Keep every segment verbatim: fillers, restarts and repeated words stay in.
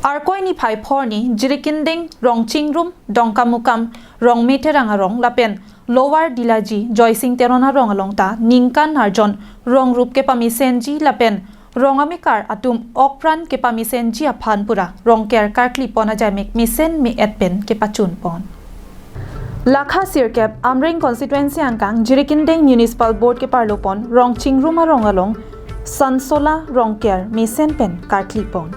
Arkoi niphai pho arni Jirikindeng, Rongchingrum, Dongkamukam, Rongmeterang arong lapen Lower Dilaji, Joysing Teron arong along ta ningkan arjon rong rup kepamesenji lapen rong amekar atum okpran kepamesenji aphan pura Rongker karkli pon ajaimek mesen me-et pen kepachun pon. Lakha sirkep Amreng constituency angkang Jirikindeng Municipal Board keparlo pon Rongchingrum arong along Sansola Rongker mesen pen karkli pon.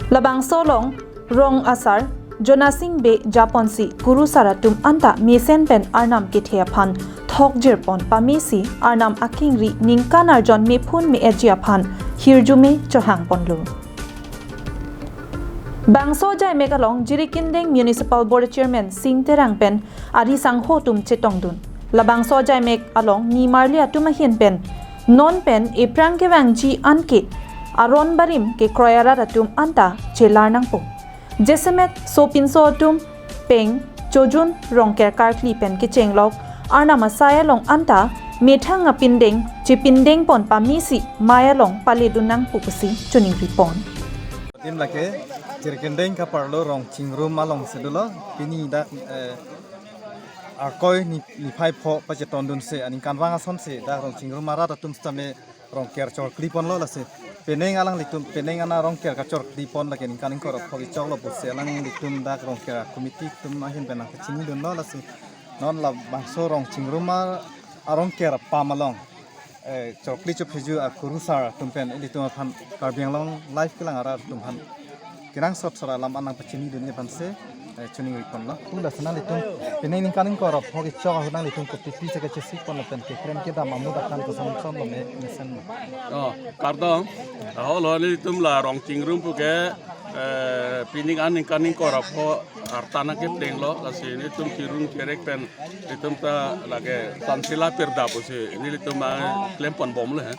Labangso along rong asar Jonasing Bey japonsi kurusar atum anta mesen pen arnam kethe aphan thokjir pon pamesi arnam akengri ningkan arjon mephun me-etji aphan hirjume chohang ponlo. Bangso ajaimek along Jirikindeng Municipal Board Chairman Sing Terang pen ari sangho atum chetongdun. Labangso ajaimek along nimarli atum ahin pen non pen ephrang kevangji anke aron barim kekroi arat atum anta chelar nangpo. Jasemet sopinso atum peng chojun Rongker karkli pen kechenglok arnam asai along anta methang apindeng chepindeng pon pamesi mei along paledun nangpo pusi choningri pon. Din lake Jirikindeng kaparlo Rongchingrum alongsi dolo, pini dak, eh, Arkoi ni, niphai pho pachetondunsi aningkanvang asonsi dak Rongchingrum arat atum sitame Rongker chorkli ponlo lasi. Penang alanglitum, penang ana Rongker kachorkli pon lake ningkan ingkoi ra pho kechoklo pusi alanglitum dak Rongker committee atum ahin pen nangpachinidunlo lasi. Non labangso Rongchingrum a, a Rongker apam along, eh, chorkli chopheju akurusar atum pen ilitum aphan Karbi Anglong Live kelang arat atum aphan kenangsot sora alam an nangpachinidunji aphansi, eh, choningri ponlo. Pu lasi nanglitum penang ningkan ingkoi ra pho kechok ahut nanglitum kopi pisi kachesik ponlo pen keklem kedam amut akan koson son lo me mesen lo. Oh, kardom. Ahok lo nelitum la Rongchingrum pu ke, eh, pining an ningkan ingkoi ra pho arta nangkeplenglo, lasi nelitum cherung cherek pen nelitum ta lake Sansola pirda pusi nelitum a klem pon bomlo he.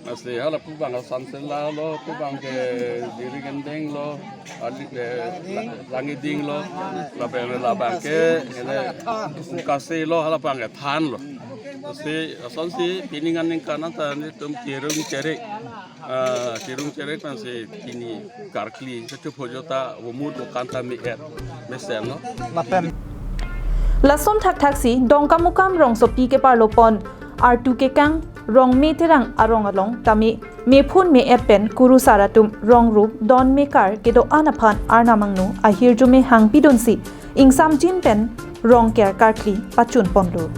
Lasi hala pu abang Sansola lo, pu abang ke Jirikindeng lo, ali, eh, la-, Langiding lo, lapen labang ke, ele, Kase lo, hala abang ke Than lo. Lasi asonsi pining an ningkan anta nelitum cherung cherek, ah, cherung cherek pensi pini karkli, setu phojo ta vomut vokan ta me-et mesen lo. Lapen lason thakthaksi Dongkamukam rongsopi keparlo pon artu kekang Rongmeterang arong along tame mephun me-et pen kurusar atum rong rup don mekar kedo-an aphan arnam angno ahirjume hangpidunsi ingsamjin pen Rongker karkli pachun ponlo.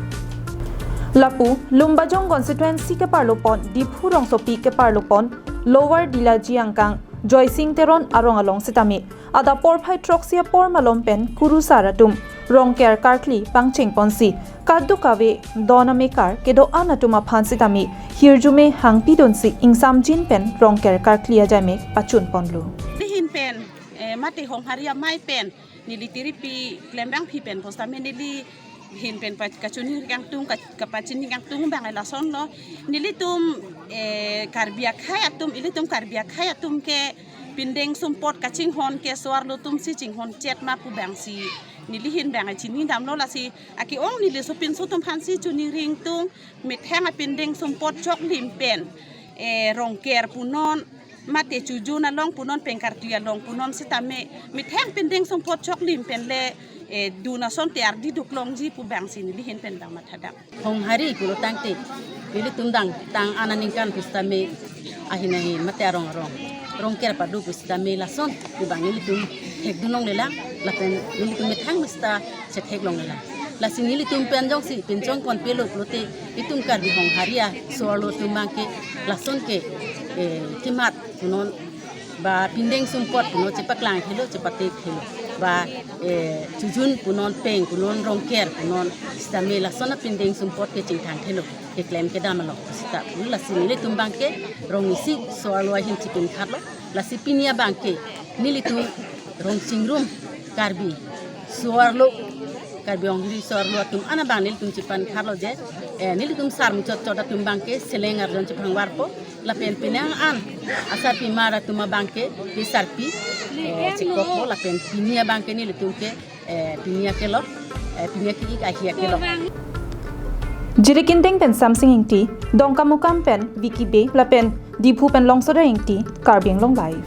Lapu Lumbajong constituency keparlo pon Diphu rongsopi keparlo pon Lower Dilaji angkang Joysing Teron arong along sitame adap porphai throksi apor malom pen kurusar atum Rongker karkli pangcheng ponsi kadokave don amekar kedo-an atum aphan sitame hirjume hangpidunsi ingsamjin pen Rongker karkli ajaimek pachun ponlo. Nelihin pen, eh, mate Honghari amei pen neli tiripi klembang phi pen pusitame nelihin pen pa-, kachoningri kangtung, ka-, kapachiningri kangtung abang lason lo. Nelitum, eh, Karbi akhei atum, ilitum Karbi akhei atum ke pindeng sumpot kachinghon ke so-arlo atumsi chinghon chet ma pu abangsi nelihin abang chinidamlo lasi ake-ong neli sopinso atum aphansi choningri ingtung, methang apindeng sumpot choklim pen, eh, Rongker punon, mate chojun along punon, pengkarkli along punon sitame methang pindeng sumpot choklim pen le, eh, dun ason te ardi duklongji pu abangsi nelihin pen abang mathadam. Honghari pulo tangte, nelitum dang tang ana ningkan pusitame ahin ahin mate arong arong Rongker padu pusitame lason pu abang nelitum thekdun longlelang, lapen nelitum methang mesta chetheklonglelang. Lasi nelitum pen jongsi pinchong pon pelo pulote itum Karbi Honghari aso-arlo atum abang ke lason ke, eh, kemat punon ba pindeng sumpot punon chepaklang thelo, chepatek thelo. Ba, eh, chojun punon, peng punon, Rongker punon sitame lason apindeng sumpot ke chingthang thelo, keklem kedam along sita pu. Lasi nelitum abang ke rong isi so-arlo ahin chipinkhatlo. Lasi pini abang ke nelitum Rongchingrum Karbi so-arlo, Karbi Honghari so-arlo atum an abang nelitum chipankhatlo je, eh, nelitum sar muchot chot atum abang ke seleng arjon chephangvarpo, lapen penang an asarpimar atum abang ke, ke sarpi, eh, chekokpo, lapen pini abang ke nelitum ke, eh, pini akelo, eh, pini ake-ik ahi akelo. Jirikindeng pen Samsing Ingti, Dongkamukam pen Vicky Bey, lapen Diphu pen Longsoder Ingti, Karbi Anglong Live.